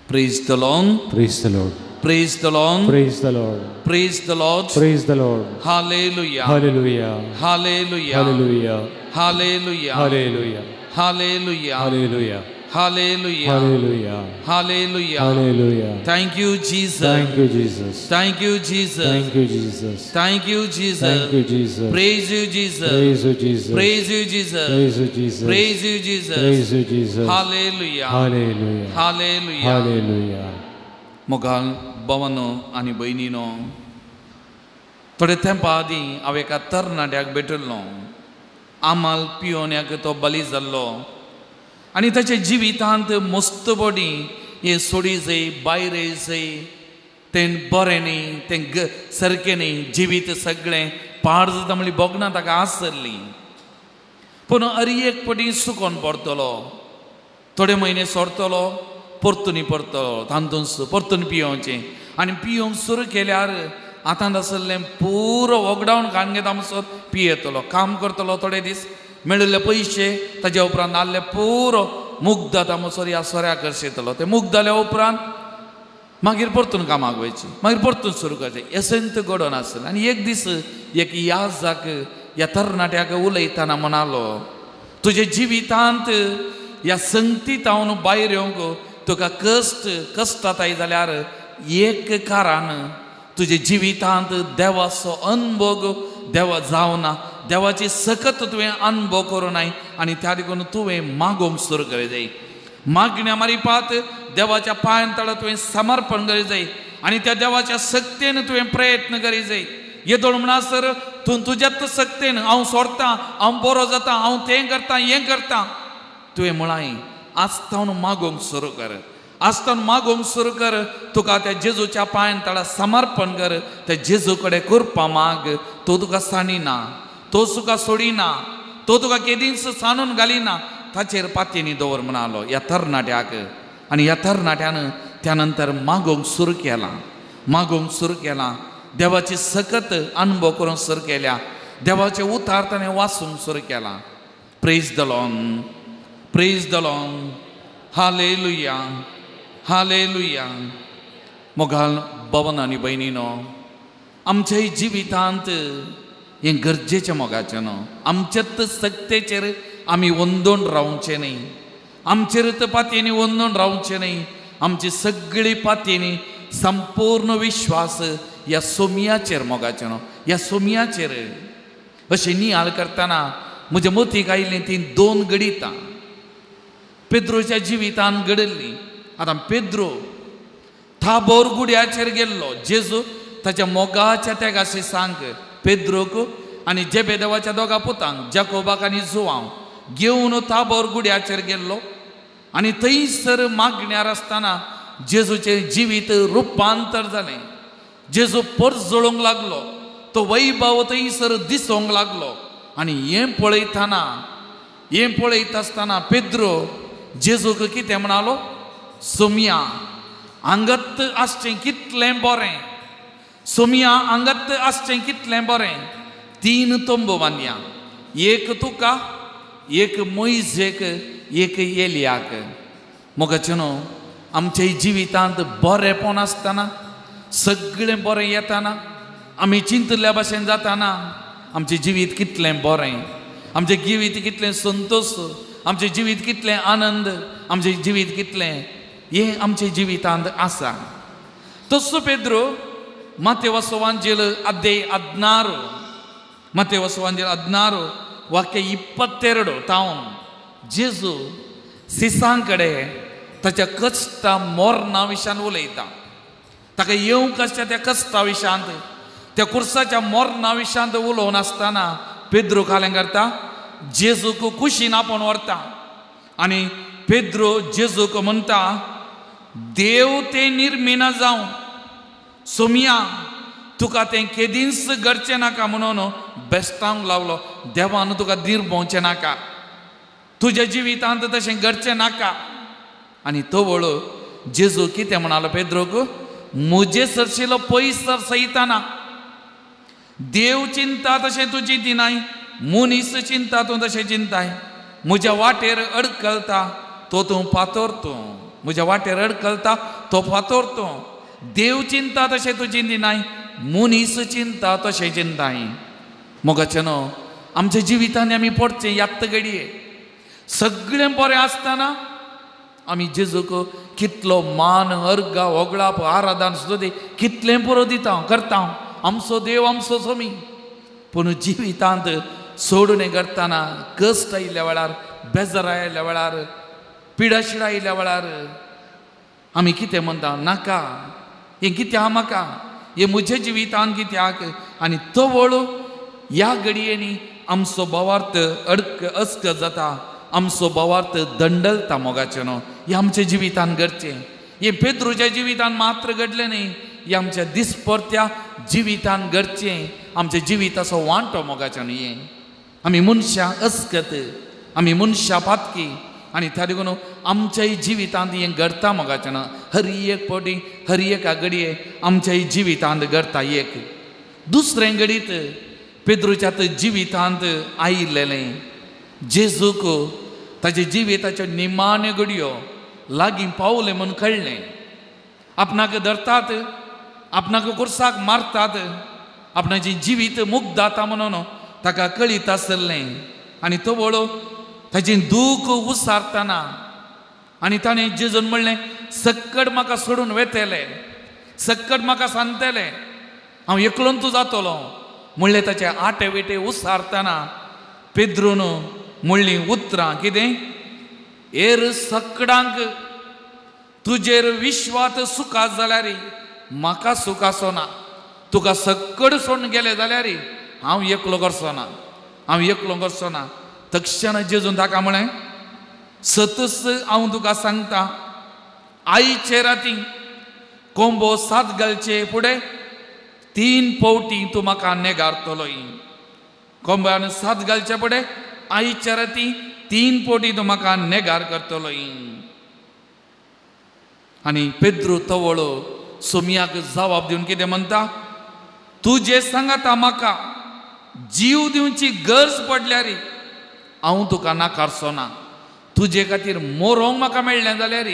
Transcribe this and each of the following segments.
Praise the Lord. Praise the Lord. Praise the Lord. Praise the Lord. Praise the Lord. Praise the Lord. Hallelujah. Hallelujah. Hallelujah. Hallelujah. Hallelujah. Hallelujah. Hallelujah. Hallelujah. Hallelujah. Hallelujah. Hallelujah. Hallelujah. Thank you, Jesus. Thank you, Jesus. Thank you, Jesus. Thank you, Jesus. Thank you, Jesus. Thank you, Jesus. Praise you, Jesus. Praise you, Jesus. Praise you, Jesus. Praise you, Jesus. Praise you, Jesus. Praise you, Jesus. Hallelujah. Hallelujah. Hallelujah. Hallelujah. मोगाल भवन आनी भयणीनो, थोडे तेंपा आदीं हांव एका तरणाट्याक भेटिल्लो. आमाल पियोन्याक तो बली जाल्लो आनी ताच्या जिवितांत मस्त बडी हें सोडी जाय, भायर जाय, तें बरें न्ही, तें सारकें न्ही, जिवीत सगळें पाड जाता म्हणली भोगणां ताका आसली. पूण अरी एक पटी सुकोन पडटलो, थोडे म्हयने सोडटलो, परतून परतलो तातूंत परतून पियोवचें. आनी पियोवंक सुरू केल्यार आतां आसलें पुरो वॉकडावन काडून घेता म्हणसर पियेतलो, काम करतलो थोडे दीस, मेळिल्ले पयशे ताज्या उपरांत आहले पुरो मुग्ध जाता म्हणसर ह्या सोऱ्याक करशेतलो. ते मुग्ध जाल्या उपरांत मागीर परतून कामाक वयचें, मागीर परतून सुरू करचें, एसंत घडोवन आसलें. आनी एक दीस एक याजाक ह्या तरणाट्याक उलयतना म्हणालो, तुज्या जिवितांत ह्या संगतीतावन भायर येवंक तुका कश्ट कश्टाताय जाल्यार एक कारण तुज्या जिवितांत देवाचो अनभोग देवा जावना, देवाची सकत तुवें अनभोग करूं नाय आनी त्या देखून तुवें मागोवंक सुरू करी जाय. मागण्या मारिपात देवाच्या पांयान तळा तुवें समर्पण करी जाय आनी त्या देवाच्या सक्तेन तुवें प्रयत्न करी जाय. येदोळ म्हणसर तूं तुज्याच सक्तेन हांव सोडतां, हांव बरो जाता, हांव तें करता, हें करता, तुवें म्हळां आजतावन मागोवंक सुरू कर, आजतावन मागोवंक सुरू कर. तुका त्या जेजूच्या पांयान तळा समर्पण कर, त्या जेजू कडेन कृपा माग. तो तुका सांडिना, तो तुका सोडिना, तो तुका केदींच सांडून घालिना, ताचेर पातयेनी दवर म्हणालो ह्या तरणाट्याक. आनी ह्या तरणाट्यान त्या नंतर मागोवंक सुरू केलां, मागोवंक सुरू केलां, देवाची सकत अनुभव करूंक सुरू केल्या, देवाचे उतार ताणें वाचूंक सुरू केलां. Praise the Lord. Praise the Lord. Hallelujah. Hallelujah. मोगाल भवन आनी भयणीनो, आमच्याय जिवितांत हें गरजेचें मोगाचें न्हू. आमच्याच सक्तेचेर आमी वंदोन रावचें न्ही, आमचेर पातयेनी वंदोन रावचें न्ही. आमची सगळी पातयेनी संपूर्ण विश्वास ह्या सोमयाचेर मोगाचें न्हू, ह्या सोमयाचेर. अशें नियाळ करतना म्हज्या मतीक आयिल्लीं तीं दोन घडितां पेद्रोच्या जिवितान घडिल्लीं. आतां पेद्रो थाबोर गुड्याचेर गेल्लो. जेजू ताच्या मोगाच्या तेगाशी सांग पेद्रोक आनी जेबेदेवाच्या दोगा पुतांक जाकोबाक आनी जुवांव घेवन ताबोर गुड्याचेर गेल्लो आनी थंयसर मागण्यार आसतना जेजूचें जिवीत रुपांतर जालें. जेजू परजळूंक लागलो, तो वैभव थंयसर दिसूंक लागलो. आनी हें पळयतना, हें पळयता आसतना पेद्रो जेजूक कितें म्हणालो? सोमया हांगात आसचें कितलें बरें, सोमया हांगात आसचें कितलें बरें. तीन तंबू बांदया, एक तुका, एक मोयजेक, एक एलियाक. मोगाचें न्हू, आमच्या जिवितांत बरेंपण आसतना, सगळें बरें येताना, आमी चिंतल्या भाशेन जाताना, आमचें जिवीत कितलें बरें, आमचें जिवीत कितलें संतोश, आमचें जिवीत कितलें आनंद, आमचें जिवीत कितलें हें आमच्या जिवितांत आसा. तसो पेद्रो मातेव ಸುವಾಂಜೇಲು ಅಧ್ಯಾಯ 16, ಮಾತೆವ ಸುವಾಂಜೇಲು 16 ವಾಕ್ಯ 22 ತಾವು जेजू सिसां कडेन ताच्या कश्टा मोरना विशयान उलयता. ताका येवंक आसच्या त्या कश्टा विशयांत, त्या कुर्साच्या मोरना विशयांत उलोवन आसतना पेद्रो खालें करता, जेजूक कुशीन आपोवन व्हरता आनी पेद्रो जेजूक म्हणटा, देव तें निर्मिना जावं सोमया, तुका तें केदींच घडचें नाका म्हणून बेस्तांक लावलो. देवान तुका निर्मोवचें नाका, तुज्या जिवितांत तशें घडचें नाका. आनी तवळ जेजू कितें म्हणालो पेद्रोक? म्हजे सरशिलो पयस सयताना देव चिंता तशें तूं चिंतिनाय, मनीस चिंता तूं तशें चिंताय. म्हज्या वाटेर अडकलता तो तूं पातोर तूं. म्हज्या वाटेर अडकलता तो फातोर तूं. देव चिंता तशें तूं चिंतिनाय, मनीस चिंता तशें चिंताय. मोगाचें न्हू, आमच्या जिवितांनी आमी पडचें यात्त घडये सगळें बरें आसतना आमी जेजूक कितलो मान अर्गा होगळाप आराधन सुद्दां कितलें पुरो दिता करता, आमचो देव आमचो सोमी. पूण जिवितांत सोडून करतना कश्ट आयिल्ल्या वेळार, बेजार आयिल्ल्या वेळार, पिडाशिडा आयिल्ल्या वेळार आमी कितें म्हणटा, नाका हें कित्याक म्हाका, हें म्हज्या जिवितांत कित्याक. आनी तवळ ह्या घडयेनी आमचो भावार्थ अडक अस्क जाता, आमचो भावार्थ दंडलता. मोगाचें न्हू, हें आमच्या जिवितान घडचें. हें पेद्रूच्या जिवितान मात्र घडलें न्ही, हें आमच्या दिसपरत्या जिवितान घडचें, आमच्या जिविताचो वांटो. मोगाचें न्हू, हें आमी मनशां अस्कत, आमी मनशां पातकी आनी त्या देखून आमच्याय जिवितांत हें घडता. मोगाचें न्हू, हर एक फावटी हर एका घडये आमच्याय जिवितांत घडता. एक दुसरें घडीत पेद्रूच्या जिवितांत आयिल्लें, जेजूक ताच्या जिविताच्यो निमाण्यो घडयो लागीं पावलें म्हूण कळ्ळें. आपणाक धरतात, आपणाक कुर्साक मारतात, आपणाचें जिवीत मुक्त जाता म्हणून ताका कळीत आसलें. आनी तवळ ताचें दूख उसारतना आनी ताणें जेजून म्हणलें, सक्कड म्हाका सोडून वेतले, सक्कड म्हाका सांगतले, हांव एकलोन तूं जातलो म्हणलें. ताचे आटे विटे उसारतना पेद्रून म्हणलीं उतरां कितें, एर सकडांक तुजेर विश्वात सुख आस जाल्यार म्हाका सूख आसना, तुका सक्कड सोडून गेले जाल्यार हांव एकलो करचो ना, हांव एकलो करचो ना. तक्षण जेजून ताका म्हळें, सतच हांव तुका सांगता, आयचे राती कोंबो सात घालचे फुडें 3 फावटी तूं म्हाका नेगारतलो. कोंब्यान सात घालचे फुडें आयच्या राती 3 फावटी तूं म्हाका नेगार करतलो. आनी पेद्रू तवळो सोमयाक जबाब दिवन कितें म्हणटा, तूं जे सांगाता म्हाका जीव दिवची गरज पडल्यार हांव तुका नाकारचो ना, तुजे खातीर मोरोंक म्हाका मेळ्ळें जाल्यार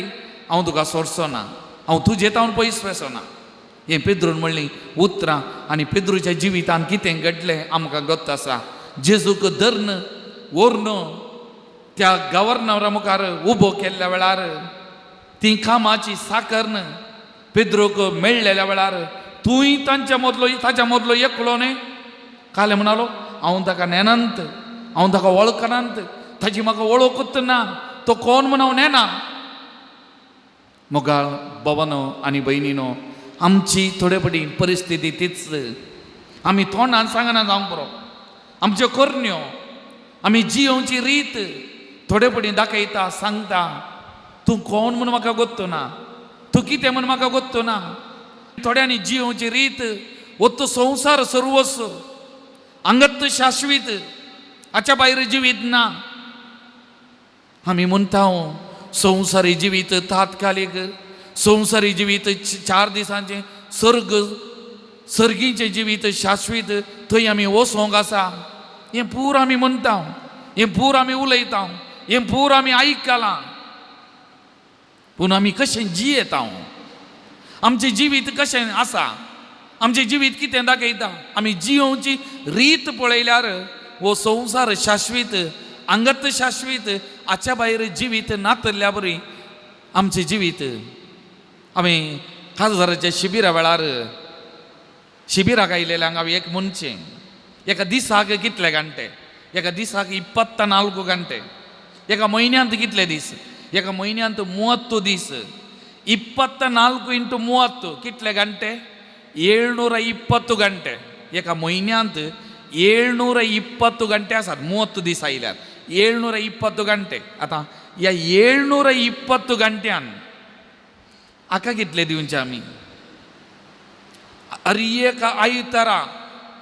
हांव तुका सोडचो ना, हांव तुजे तावन पयस वचो ना. हें पेद्रून म्हणलीं उतरां. आनी पेद्रूच्या जिवितान कितें घडलें आमकां गत आसा. जेजूक धर्न व्हरून त्या गव्हर्नरा मुखार उबो केल्ल्या वेळार ती कामाची साकर्न पेद्रूक मेळ्ळेल्या वेळार, तूंय तांच्या मदलो ताच्या मदलो एकलो न्ही? काले म्हणालो, हांव ताका नेनांत, हांव ताका वळखनांत, ताची म्हाका वळखूच ना, तो कोण म्हूण हांव नेना. मोगाळ भवनो आनी भयणीनो, आमची थोडे फावटी परिस्थिती तीच. आमी तोंडान सांगना जावंक पुरो, आमच्यो करण्यो, आमी जियोवची रीत थोडे फावटी दाखयता, सांगता, तूं कोण म्हूण म्हाका गोत्तो ना, तूं कितें म्हूण म्हाका गोत्तो ना. थोड्यांनी जियोवची रीत वत्तो संवसार सर्वस्व, अंगत शाश्वीत, हाच्या भायर जिवीत ना. आमी म्हणटा संवसारी जिवीत तात्कालीक, संवसारी जिवीत 4 दिसांचें, सर्ग सर्गीचें जिवीत शाश्वीत, थंय आमी वचोंक आसा. हें पूर आमी म्हणटा, हें पूर आमी उलयता, हें पूर आमी आयकलां. पूण आमी कशें जियेता, आमचें जिवीत कशें आसा, आमचें जिवीत कितें दाखयता? आमी जियोवची रीत पळयल्यार हो संवसार शाश्वीत, अंगत शाश्वीत, हाच्या भायर जिवीत नातल्या बरी आमचें जिवीत. आमी काजाराच्या शिबिरा वेळार शिबिराक आयलेल्यांक हांव एक म्हणचें, एका दिसाक कितले घंटे? एका दिसाक 24 घंटे. एका म्हयन्यांत कितले दीस? एका म्हयन्यांत 30 दीस. 24 इंटू 30 कितले घंटे? 720 घंटे. एका म्हयन्यांत 720 घंटे आसात. 30 दीस आयल्यार 720 घंटे. आतां ह्या 720 घंट्यान हाका कितले दिवचे आमी? अरे एक आयतारा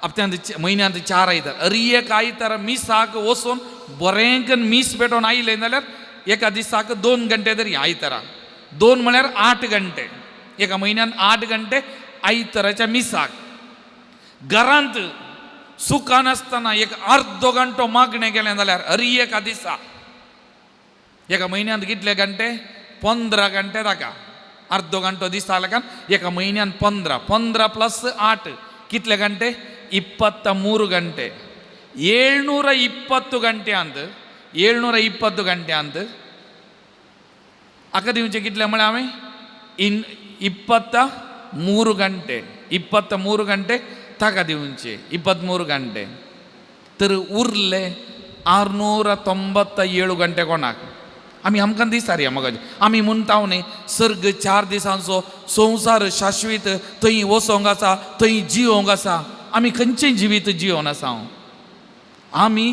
हप्त्यांत, म्हयन्यांत 4 आयतार, अरे एक आयतारा मिसाक वचून बरें करून मीस पेटोवन आयलें जाल्यार एका दिसाक 2 घंटे तरी आयतारा, 2 म्हळ्यार 8 घंटे. एका म्हयन्यान 8 घंटे आयताराच्या मिसाक. घरांत सुखान आसतना एक अर्दो घंटो मागणें केलें जाल्यार अरे एका दिसा, एका म्हयन्यांत कितले घंटे? 15 गंटे ताका अर्दो गंटो दिसा लेकान एका म्हयन्यान 15, 15 प्लस 8 कितले गंटे? 23 ಗಂಟೆ. 720 ಗಂಟೆ ಅಂत, 720 ಗಂಟೆ अंत हाका दिवचे कितले म्हळ्यार हांवें इन 23 ಗಂಟೆ, 23 ಗಂಟೆ ताका दिवचे, 23 ಗಂಟೆ. तर उरले 697 गंटे कोणाक? आमी आमकां दिसता रे मगज आमी म्हणटा न्ही, सर्ग 4 दिसांचो, संवसार शाश्वीत, थंय वचोंक आसा, थंय जियोंक आसा. आमी खंयचें जिवीत जियोन आसा? आमी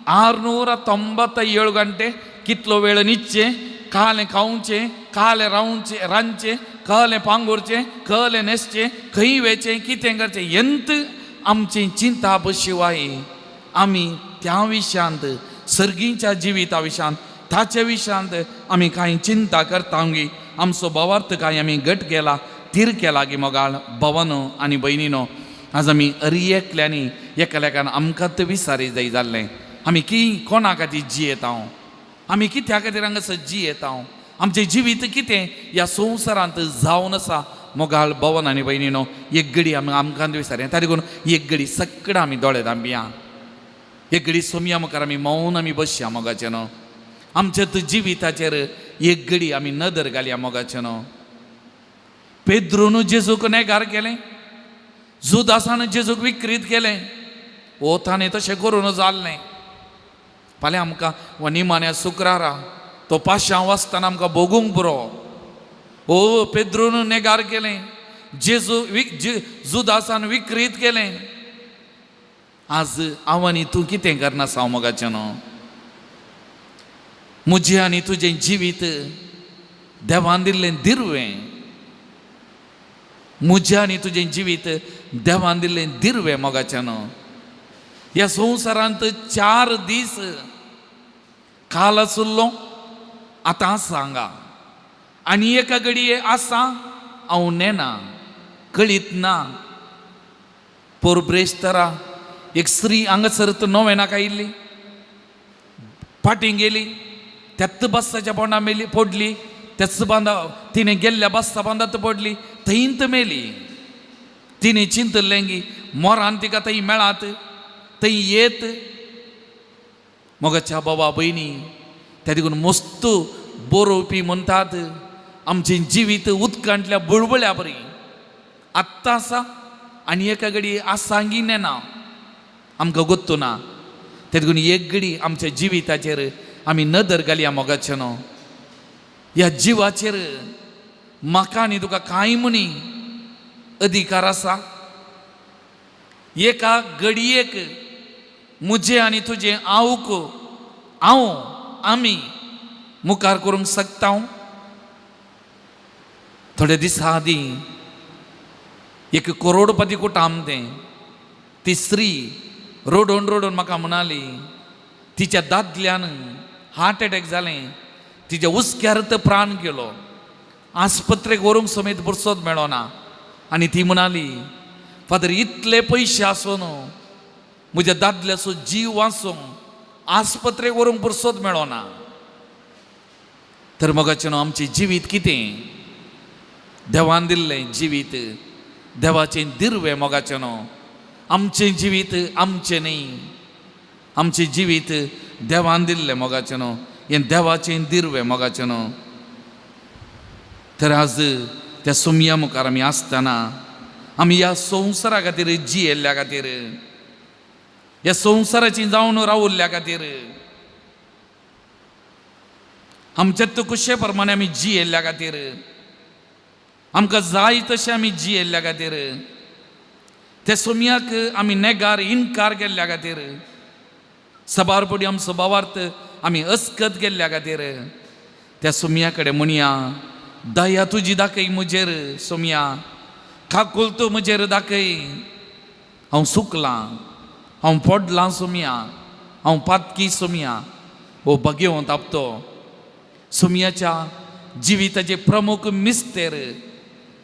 697 गंटे कितलो वेळ न्हिदचें, कालें खावचें, कालें रावचें, रांदचें, कहलें पांगुरचें, कहलें न्हेसचें, खंय वेचें, कितें करचें, यंत आमचें चिंताप शिवाय आमी त्या विशयांत, सर्गीच्या जिविता विशयांत, ताचे विशयांत आमी कांय चिंता करता गी? आमचो भावार्थ कांय आमी घट केला, थीर केला गी? मोगाळ भवनो आनी भयणीनो, आज आमी अरी एकल्यानी एकालेकान आमकांच विसारी जाय जाल्लें. आमी की कोणा खातीर जियेता? आमी कित्या खातीर हांगासर जियेता? आमचें जिवीत कितें ह्या संवसारांत जावन आसा? मोगाळ भवन आनी भयणीनो, एक घडी आमी आमकां विसारी. ताका लागून एक घडी सगळें आमी दोळे धांपया, एक घडी सोमया मुखार आमी मौन आमी बसया. मोगाचें न्हू, आमच्या जिविताचेर एक घडी आमी नदर घालया. मोगाचें न्हू, पेद्रून जेजूक नेगार केलें, जुदासान जेजूक विक्रीत केलें. ओ ताणें तशें करून जाल्लें. फाल्यां आमकां हो निमाण्या शुक्रारा तो पाशांव आसतना आमकां भोगूंक पुरो. ओ पेद्रून नेगार केलें, जेजू जुदासान विक्रीत केलें. आज हांव आनी तूं कितें करना साव? मोगाचें न्हू, म्हजें आनी तुजें जिवीत देवान दिल्लें दिर्वें. म्हजें आनी तुजें जिवीत देवान दिल्लें दिर्वें. मोगाचें न्हू, ह्या संवसारांत 4 दीस, काल आसलो, आतां आसा हांगा आनी एका घडये आसा हांव नेना, कळीत ना. पोर ब्रेस्तारा एक स्त्री हांगासर नोवेनाक आयिल्ली, फाटीं गेली, त्याच बस्साच्या पोंडा मेली, पडली. त्याच बांदा तिणें गेल्ल्या बस्सा बांदात पडली, थंयत मेली. तिणें चिंतलें की मोरान तिका थंय मेळात, थंय येत. मोगाच्या बाबा भयणी, त्या देखून मस्त बरोवपी म्हणटात, आमचें जिवीत उदकांतल्या बुळबुळ्या बरी, आत्तां आसा आनी एका घडी आसा गी नेना, आमकां गोत्तू ना. ते देखून एक घडी आमच्या जिविताचेर आमी नदर घालया. मोगाचें न्हू, ह्या जिवाचेर म्हाका आनी तुका कांय म्हणी अधिकार आसा? एका घडयेक म्हजें आनी तुजें आवक हांव आमी मुखार करूंक शकता? थोड्या दिसां आदीं एक करोडपती कुटाम तें, ती स्त्री रडून रडून म्हाका म्हणाली, तिच्या दादल्यान हार्ट एटॅक जालें, तिच्या हुस्क्यार तर प्राण गेलो, आस्पत्रेक व्हरूंक समेत पुरसोत मेळना. आनी ती म्हणाली, फादर, इतले पयशे आसून म्हज्या दादल्याचो जीव वाचूंक आस्पत्रेक व्हरूंक पुरसोत मेळना. तर मोगाचें न्हू, आमचें जिवीत कितें? देवान दिल्लें जिवीत देवाचें दिर्वें. मोगाचें न्हू, आमचें जिवीत आमचें न्ही, आमचें जिवीत देवान दिल्लें. मोगाचें न्हू, हें देवाचें दिर्वें. मोगाचें न्हू, तर आज त्या सोमया मुखार आमी आसतना आमी ह्या संवसारा खातीर जियेल्ल्या खातीर, ह्या संवसाराची जावन रावल्ल्या खातीर, आमच्या कुशे प्रमाणे आमी जियेल्ल्या खातीर, आमकां जाय तशें आमी जियेल्ल्या खातीर, त्या सोमयाक आमी नेगार इनकार केल्ल्या खातीर, सबार पडी आमचो भावार्थ आमी अस्कत केल्ल्या खातीर, त्या सोमया कडेन म्हणया, दया तुजी दाखय म्हजेर सोमया, काकुल तूं म्हजेर दाखय. हांव चुकलां, हांव पडलां सोमया, हांव पातकी सोमया. हो भगेवंत आपतो सोमयाच्या जिविताचे प्रमुख मिस्तेर,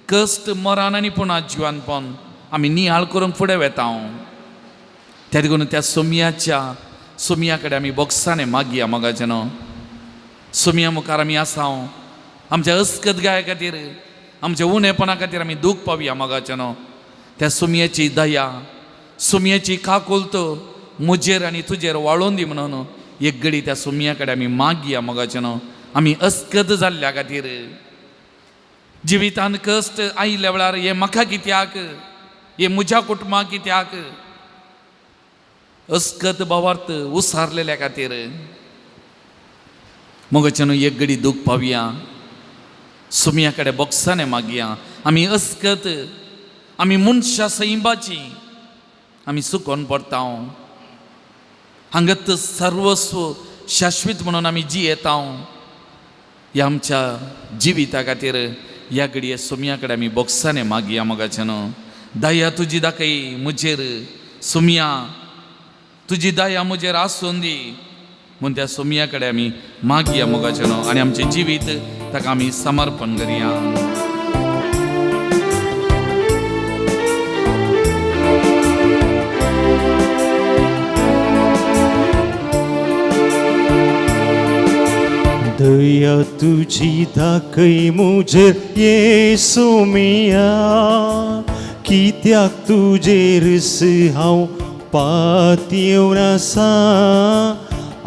कश्ट, मरण आनी पुणा जिवानपण आमी निहाळ करूंक फुडें वेता. त्या देखून त्या सोमयाच्या सोमया कडेन आमी बोगसाणे मागया. मोगाचें न्हू, सोमया मुखार आमी आसा. आमच्या अस्कत गाय खातीर, आमच्या उणेपणा खातीर आमी दूख पावया मोगाचें न्हू. त्या सुमयेची दया, सुमयेची काकुळट म्हजेर आनी तुजेर वाळोवन दी म्हणून एक घडी त्या सुमया कडेन आमी मागया मोगाचें न्हू. आमी अस्कत जाल्ल्या खातीर जिवितान कश्ट आयिल्ल्या वेळार हें म्हाका कित्याक, हें म्हज्या कुटुंबाक कित्याक, अस्कत भावार्थ उसारलेल्या खातीर मोगाचें न्हू एक घडी दूख पावया, सुमया कडेन बोगसाने मागया. आमी अस्कत, आमी मनशां सैंबाची, आमी सुकोन पडटा. हांगात सर्वस्व शाश्वीत म्हणून आमी जियेता. ह्या आमच्या जिविता खातीर ह्या घडये सुमया कडेन आमी बोगसाने मागया मोगाचें न्हू. दया तुजी दाखय म्हजेर सुमया, तुजी दया म्हजेर आसून दी म्हूण त्या सुमया कडेन आमी मागया मोगाचें न्हू आनी आमचें जिवीत ताका आमी समर्पण करया. दया तुजी दाखय म्हजेर येसू मिया, कित्याक तुजेर हांव पातयेवन आसा.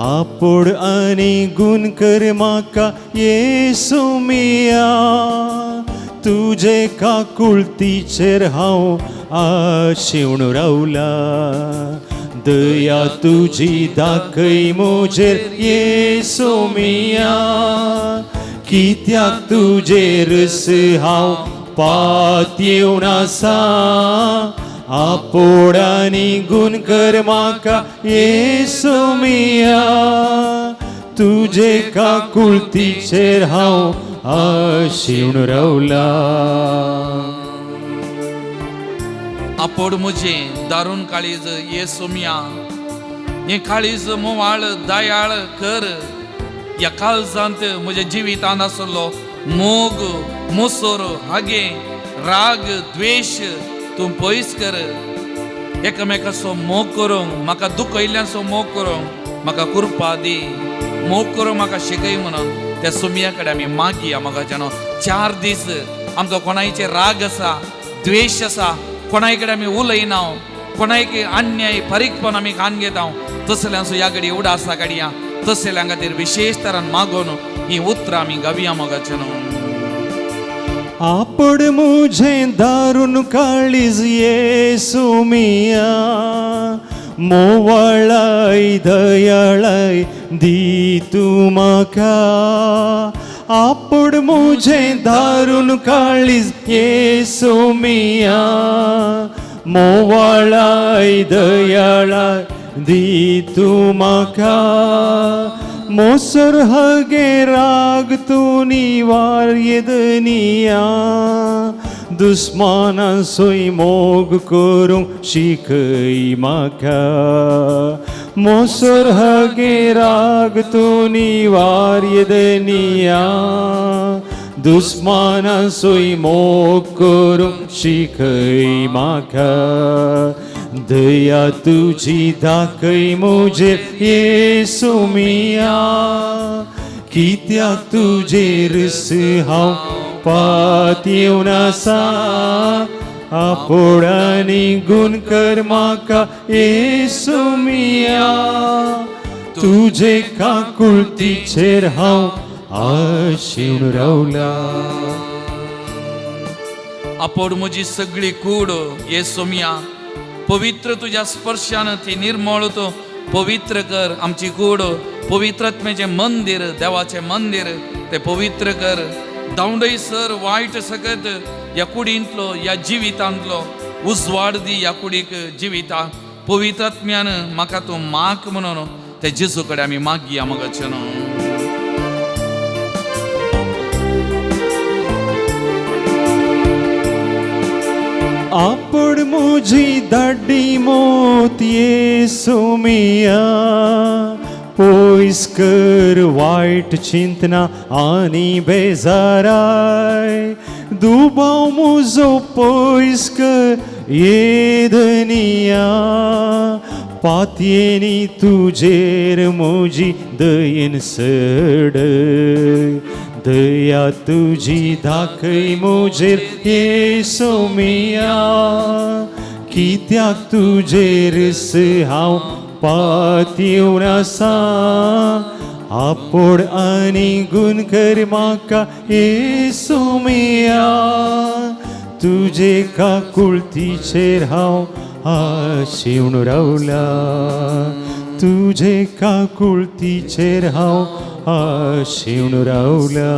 आपोड आनी गुण कर म्हाका येसू मिया, तुजे काकुळतीचेर हांव आशेवन रावला. दया तुजी दाखय म्हजेर येसू मिया, कित्याक तुजेर हांव पातयेवन आसा. आपोड आनी गुण कर म्हाका येसू मिया, तुजे काकुळतीचेर हांव आशेवन रावला. आपोड म्हजें दारून काळीज ये सोमया, हें काळीज मोवाळ दयाळ कर. ह्या काळजांत म्हज्या जिवितांत आसलो मोग, मोसोर, हागे, राग, द्वेश तूं पयस कर. एकामेकाचो मोग करूंक, म्हाका दुखयल्ल्याचो मोग करूंक म्हाका कृपा दी, मोग करूंक म्हाका शिकय म्हणून त्या सुमया कडेन आमी मागया मोगाच्यानो. 4 दीस आमकां कोणायचे राग आसा, द्वेश आसा, कोणाय कडेन आमी उलयना, कोणायक अन्याय फारीकपण आमी खान घेता, तसल्यांचो ह्या घडी उडासा काडया. तसल्या खातीर विशेश तरान मागून ही उतरां आमी गावया मोगाच्यानो. आपड मुझे दारून काळीज येसू मिया, मोवाळाय दयाळाय दी तूं म्हाका. आपड मुझे दारून काळीज येसू मिया, मोवाळाय दयाळाय दी तूं म्हाका. मोसर हगे राग तूं निवार येदनिया, दुस्मानासोय मोग करूंक शिकय म्हाका. मोसर हगे राग तूं निवार येदनिया, दुस्मानासोय मोग करूंक शिकय म्हाका. दया तुजी दाखय म्हजेर येसू मिया, कित्याक तुजेर हांव पातयेवन आसा. आपोड आनी गुण कर म्हाका येसू मिया, तुजे काकुळतीचेर हांव आशेवन रावला. आपोड म्हजी सगळी कूड ये सोमया, पवित्र तुज्या स्पर्शान ती निर्मळ तूं पवित्र कर. आमची कूड पवित्रत्मेचें मंदीर, देवाचें मंदीर, तें पवित्र कर. धांवडयसर वायट सकत ह्या कुडींतलो, ह्या जिवितांतलो उजवाड दी. ह्या कुडीक जिविता पवित्रात्म्यान म्हाका तूं माक म्हणून ते जेजू कडेन आमी मागया मोगाचें न्हू. आपड मुझी दाडी मोत येसू मिया, पयस कर वायट चिंतना आनी बेजाराय. दुबाव मुजो पयस कर येदनिया, पातयेनी तुजेर म्हजी दयेन सडय. दया तुजी दाखय म्हजेर येसू मिया कित्याक तुजेर हांव पातयेवन आसा आपोड आनी गुण कर म्हाका येसू मिया तुजे काकुळतीचेर हांव आशेवन रावला तुजे काकुळतीचेर हांव आशेवन रावला.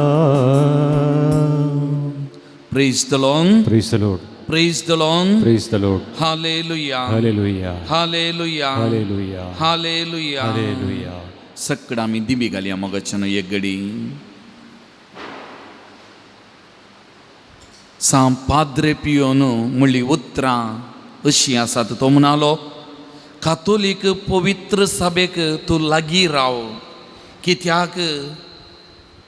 Praise the Lord. Praise the Lord. Praise the Lord. Praise the Lord. Hallelujah. Hallelujah. Hallelujah. Hallelujah. Hallelujah. Hallelujah. सकड आमी दिमी घालया मोगाच्यान एक घडी. सां पाद्रे पियोन म्हणली उतरां अशीं आसात. तो म्हणालो, कातोलीक पवित्र सभेक तूं लागीं राव, कित्याक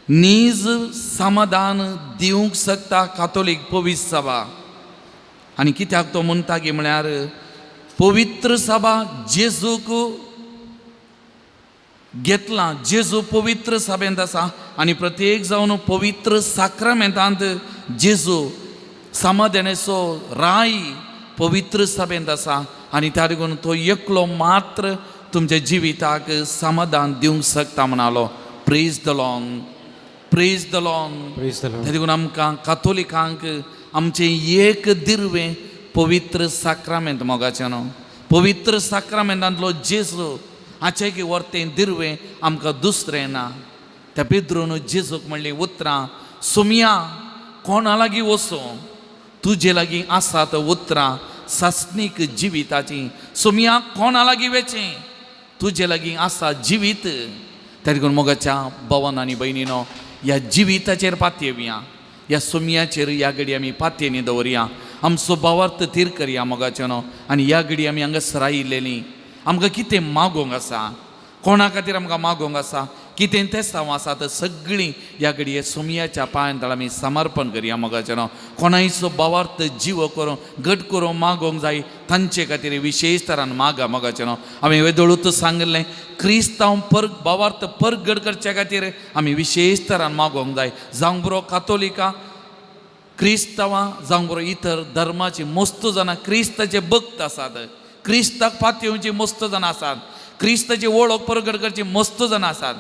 नीज समाधान दिवंक शकता कातोलीक पवित्र सभा. आनी कित्याक तो म्हणटा की म्हळ्यार पवित्र सभा जेजूक घेतलां, जेजू पवित्र सभेंत आसा आनी प्रत्येक जावन पवित्र साक्रामेंतांत जेजू समाधानेचो राय पवित्र सभेंत आसा आनी त्या देखून तो एकलो मात्र तुमच्या जिविताक समाधान दिवंक शकता म्हणालो. Praise the Lord. Praise the Lord. Praise the Lord. त्या देखून आमकां कातोलिकांक आमचें एक दिर्वें पवित्र साक्रामेंत मोगाचें न्हू, पवित्र साक्रामेंतांतलो जेजू हाचें की वर्तें दिर्वें आमकां दुसरें ना. त्या पेद्रून जेजूक म्हणलीं उतरां, सोमया कोणा लागीं वचूं, तुजे लागीं आसात उतरां सासणीक जिविताचीं. सोमया कोणा लागीं वेचें, तुजे लागीं आसा जिवीत. त्या देखून मोगाच्या भवन आनी भयणीनो, ह्या जिविताचेर पातयेवया, ह्या सोमयाचेर ह्या घडी आमी पातयेनी दवरया, आमचो भावार्थ थीर करया मोगाच्यानो. आनी ह्या घडी आमी हांगासर आयिल्लेलीं, आमकां कितें मागोवंक आसा, कोणा खातीर आमकां मागोवंक आसा, कितें तेसांव आसा, तर सगळीं ह्या घडये सोमयाच्या पांयां तळा आमी समर्पण करया मोगाच्यानो. कोणायचो भावार्थ जीव करूं घट करूं मागोवंक जाय तांचे खातीर विशेश तरान मागा मोगाच्यानो. हांवें वेदोळूच सांगिल्लें, क्रिस्तांव पर भावार्थ परगड करच्या खातीर आमी विशेश तरान मागोवंक जाय. जावंक बरो कातोलिकां क्रिस्तांवां, जावंक बरो इतर धर्माची मस्त जाणां क्रिस्ताचे भक्त आसात, क्रिस्ताक पातयेवची मस्त जाणां आसात, क्रिस्ताची वळख परगट करची मस्त जाणां आसात.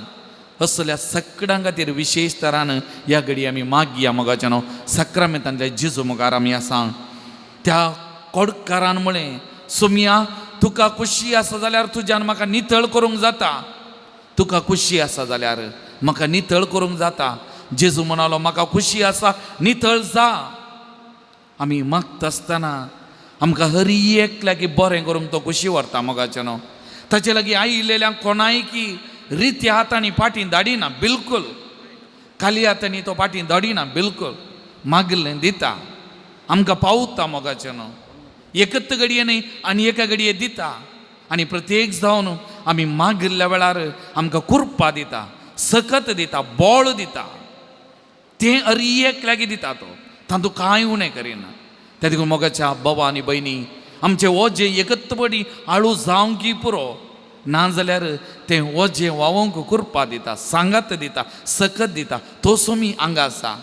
असल्या सगळ्यां खातीर विशेश तरान ह्या घडी आमी मागया मोगाच्यानो. साक्रामेंतांतल्या जेजू मुखार आमी आसा. त्या कोडकारान म्हळें, सोमया तुका खुशी आसा जाल्यार तुज्यान म्हाका नितळ करूंक जाता, तुका खुशी आसा जाल्यार म्हाका नितळ करूंक जाता. जेजू म्हणालो, म्हाका खुशी आसा, नितळ जा. आमी मागता आसतना आमकां हर एकल्याक बरें करूंक तो खुशी व्हरता मोगाच्यानो. ताचे लागीं आयिल्लेल्यांक कोणाय की रित्या हातांनी फाटीं धाडिना, बिलकूल खाली हातांनी तो फाटीं धाडिना, बिलकूल मागिल्लें दिता, आमकां पावता मोगाच्यानो. एकच घडये न्ही आनी एका घडये दिता. आनी प्रत्येक जावन आमी मागिल्ल्या वेळार आमकां कुरपा दिता, सकत दिता, बोळ दिता, तें अरी एकल्याक दिता तो, तातूंत कांय उणें करिना. त्या देखून मोगाच्या बाबा आनी भयणी, आमचें ओजें एकत्तपणी आळू जावंक की पुरो, नाजाल्यार तें ओजें व्हांवोंक कुरपा दिता, सांगात दिता, सकत दिता. तो सोमी हांगा आसा.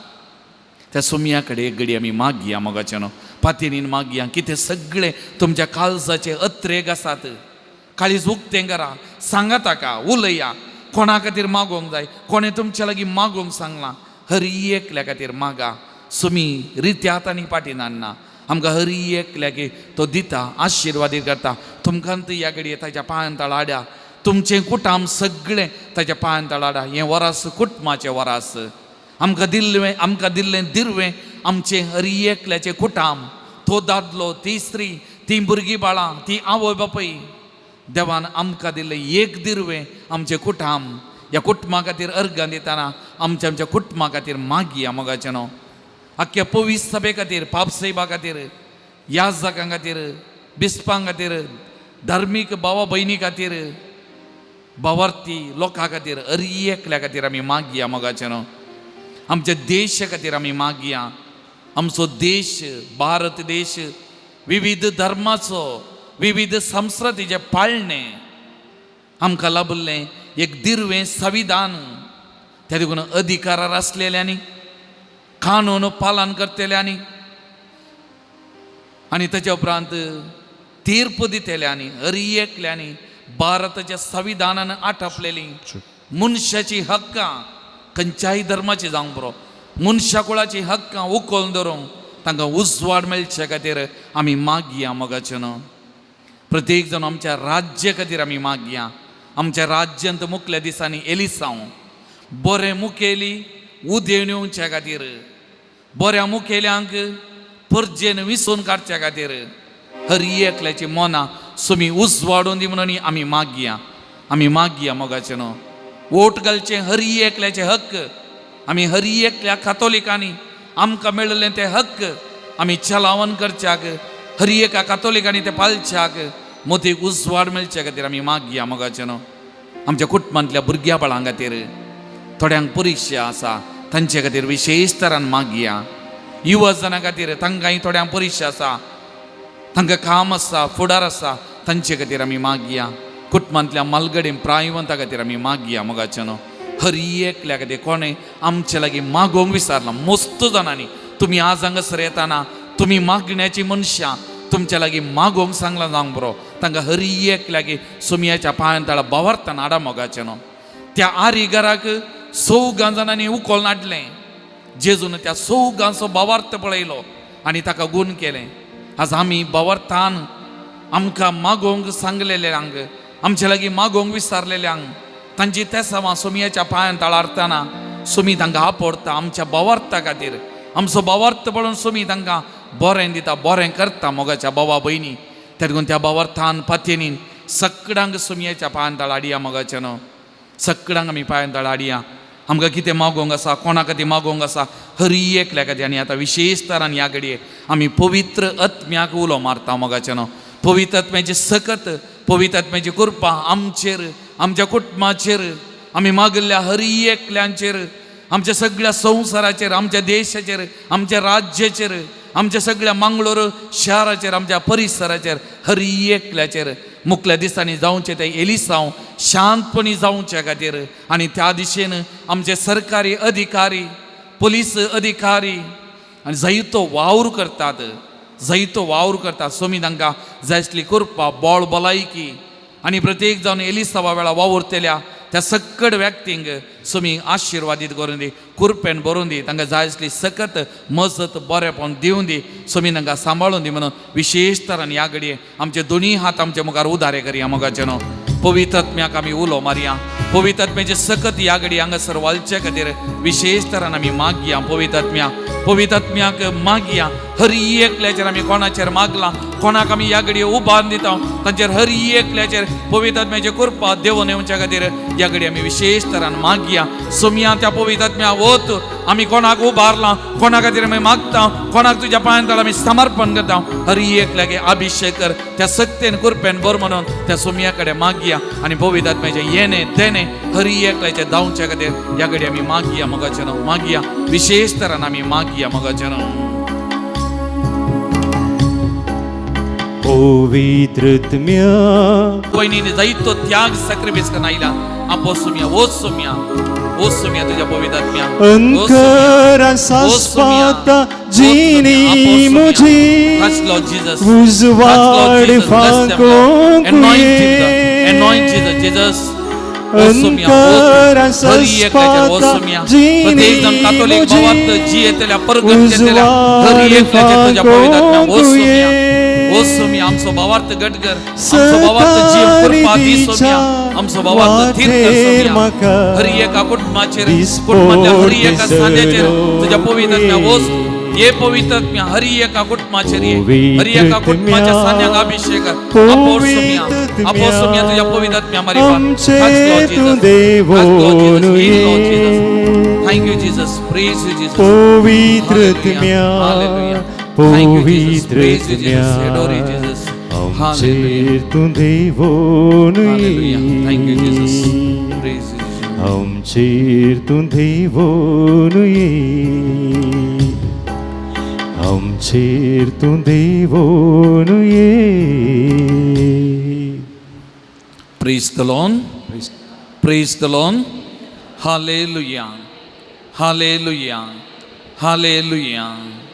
त्या सोमया कडेन एक घडी आमी मागया मोगाच्यानो, पातयेनीन मागया. कितें सगळें तुमच्या काळजाचे अत्रेग आसात, काळीज उक्तें करा, सांगा ताका, उलया. कोणा खातीर मागोवंक जाय, कोणें तुमच्या लागीं मागोवंक सांगलां, हर एकल्या खातीर मागा. सुमी रित्या हातांनी फाटीं धाडना आमकां, हर एकल्याक तो दिता, आशिर्वादीत करता. तुमकां ह्या घडये ताच्या पांयां तळाड्या, तुमचें कुटाम सगळें ताच्या पांयां तळाड्या. हें वरास कुटुंबाचें वरास आमकां दिल्लें, आमकां दिल्लें दिर्वें आमचें हर एकल्याचें कुटाम, तो दादलो, ती स्त्री, तीं भुरगीं बाळां, ती आवय बापूय. देवान आमकां दिल्लें एक दिर्वें आमचें कुटाम. ह्या कुटुंबा खातीर अर्गां दितना आमच्या आमच्या कुटुंबा खातीर मागया मोगाचें न्हू. आख्ख्या पवीस सभे खातीर, पापसैबा खातीर, याजकां खातीर, बिस्पां खातीर, धार्मीक भावा भयणी खातीर, भावार्थी लोकां खातीर, हर एकल्या खातीर आमी मागया मोगाचें न्हू. आमच्या देशा खातीर आमी मागया. आमचो देश भारत देश विविध धर्माचो, विविध संस्कृतीचें पाळणें आमकां लाभिल्लें एक दिर्वें संविधान. त्या देखून अधिकारार आसलेल्यांनी, कानून पालन करतल्यांनी आनी ताच्या उपरांत तीर्प दितल्यांनी, हर एकल्यांनी भारताच्या संविधानान आटापलेली मनशाची हक्कां खंयच्याय धर्माची जावंक पुरो, मनशा कुळाची हक्कां उखलून धरूंक तांकां उजवाड मेळचे खातीर आमी मागया मोगाचें न्हू. प्रत्येक जाण आमच्या राज्य खातीर आमी मागया. आमच्या राज्यांत मुखल्या दिसांनी एलिसांव बरें मुखेली उदेवन येवच्या खातीर, बऱ्या मुखेल्यांक परजेन विसोवन काडच्या खातीर हर एकल्याची मनां सुमी उजवाडून दी म्हणून आमी मागया. आमी मागया मोगाचें न्हू. वोट घालचें हर एकल्याचे हक्क, आमी हर एकल्या कातोलिकांनी आमकां मेळिल्लें ते हक्क आमी चलावण करच्याक, हर एका कातोलिकांनी ते पाळच्याक मोतीक उजवाड मेळचे खातीर आमी मागया मोगाचें न्हू. आमच्या कुटुंबांतल्या भुरग्या बाळां खातीर, थोड्यांक परिक्षा आसा तांचे खातीर विशेश तरान मागया. युवा जणां खातीर तांकांय थोड्यांक परिक्षा आसा, तांकां काम आसा, फुडार आसा, तांचे खातीर आमी मागया. कुटुंबांतल्या मालगडे प्रायवंता खातीर आमी मागया मोगाचें न्हू. हर एकल्या खातीर कोणें आमचे लागीं मागोवंक विसरलां मस्त जाणांनी, तुमी आज हांगासर येताना तुमी मागण्याची मनशां, तुमच्या लागीं मागोवंक सांगलां जावंक बरो, तांकां हर एकल्यागी सुमयाच्या पांयान तळा बावरताना हाडा मोगाचें न्हू. त्या आरी घराक चौगां जाणांनी उखोल हाडलें. जेजून त्या चौगांचो बावार्थ पळयलो आनी ताका गूण केलें. आज आमी बावार्थान आमकां मागोवंक सांगलेल्यांक, आमचे लागीं मागोवंक विसरलेल्यांक, तांची तेसावां सोमयाच्या पांयान तळारतना सोमी तांकां आपोडटा. आमच्या बावार्था खातीर आमचो बावार्थ पळोवन सोमी तांकां बरें दिता, बरें करता मोगाच्या बाबा भयणी. त्या देखून त्या बावार्थान पातयेनीन सगळ्यांक सोमयाच्या पांयान तळ हाडया मोगाचें न्हू. सगळ्यांक आमी पांयान तळ हाडया. आमकां कितें मागोवंक आसा, कोणा खातीर मागोवंक आसा, हर एकल्या खातीर. आनी आतां विशेश तरान ह्या घडये आमी पवित्र आत्म्याक उलो मारता मोगाचें न्हू. पवित्र आत्म्याची सकत, पवित्र आत्म्याची कृपा आमचेर, आमच्या कुटुंबाचेर, आमी मागिल्ल्या हर एकल्यांचेर, आमच्या सगळ्या संवसाराचेर, आमच्या देशाचेर, आमच्या राज्याचेर, आमच्या सगळ्या मंगळूर शहराचेर, आमच्या परिसराचेर, हर एकल्याचेर मुखल्या दिसांनी जावचें तें एलिसांव शांतपणी जावचे खातीर आनी त्या दिशेन आमचे सरकारी अधिकारी, पोलीस अधिकारी आनी जायतो वावर करतात, जायतो वावर करतात. सोमी तांकां जाय आसली कृपा, बोळ, भलायकी आनी प्रत्येक जावन एलिसावा वेळा वावुरतल्या त्या सक्कड व्यक्तींक सोमी आशिर्वादीत करून दी, कुरपेन भरून दी. तांकां जाय आसली सकत मजत बरेपण दिवन दी. सोमी तांकां सांबाळून दी म्हणून विशेश तरान ह्या घडये आमचे दोनी हात आमच्या मुखार उदारे करया मोगाचे न्हू. पवित्र आत्म्याक आमी उलो मारया. पवित्र आत्म्याचे सकत ह्या घडये हांगासर वालचे खातीर विशेश तरान आमी मागया. पवित्र आत्म्या, पवित्र आत्म्याक मागया. हर एकल्याचेर आमी कोणाचेर मागला, कोणाक आमी ह्या घडये उबारून दिता, तांचेर हर एकल्याचेर पवित्र आत्म्याचे कृपा देवून येवच्या खातीर ह्या घडये आमी विशेश तरान मागया. सोमया त्या पवित्र आत्म्या वत, आमी कोणाक उबारला, कोणा खातीर आमी मागता, कोणाक तुज्या पांयान तळ आमी समर्पण करता, हर एकल्याक अभिषेक कर, त्या सक्तेन कृपेन भर म्हणून त्या सोमया कडेन मागया. आनी पवित्र आत्म्याचे येणे देणे हर एकल्याचे धांवच्या खातीर ह्या घडये आमी मागया मोगाचें न्हू. मागया, विशेश तरान आमी मागया मोगाचें न्हू. पवित्रत्म्या. वयनीने जायतो त्याग सॅक्रिफायस करून आयला. आपो सोमया, ओ सोमया, ओ सोमया, तुज्या पवित्र आत्म्या. अंकरा सास्पाता जिनी मुझी. Touch Lord Jesus. उजवाड फांकोंक. Anoint him, anoint Jesus, Jesus. ओ सोमया, अंकरा हर एकल्याचेर ओ सास्पाता सोमया. प्रत्येक जण जिनी कातोलीक मुझी. भावार्थ जी येतल्या, परगट येतल्या, हर एकल्याचेर तुज्या पवित्र आत्म्या ओ सोमया, ओ सोमया. आमचो भावार्थ घट कर, आमचो भावार्थ जीव कृपा दी सोमया, आमचो भावार्थ थीर कर सोमया. हर एका कुटुंबाचेर, कुटुंबातल्या हर एका सांद्याचेर तुज्या पवित्र आत्म्या वोस ये. पवित्र आत्म्या हर एका कुटुंबाचेर ये. हर एका कुटुंबाच्या सांद्यांक अभिषेक कर. आपो सोमया, आपो सोमया, तुज्या पवित्र आत्म्या मारिफात. आमचे तूं देवोन. Thank you Jesus, praise you Jesus. पवित्रत्म्या. Thank you Jesus, praise you Jesus, adore you पवित्रत्म्या. Jesus. आमचेर तूं देवोन. Hallelujah. Thank you Jesus, praise you Jesus. आमचेर तूं देवोन ये. आमचेर तूं देवोन ये. Praise the Lord, praise the Lord. Hallelujah, hallelujah, hallelujah.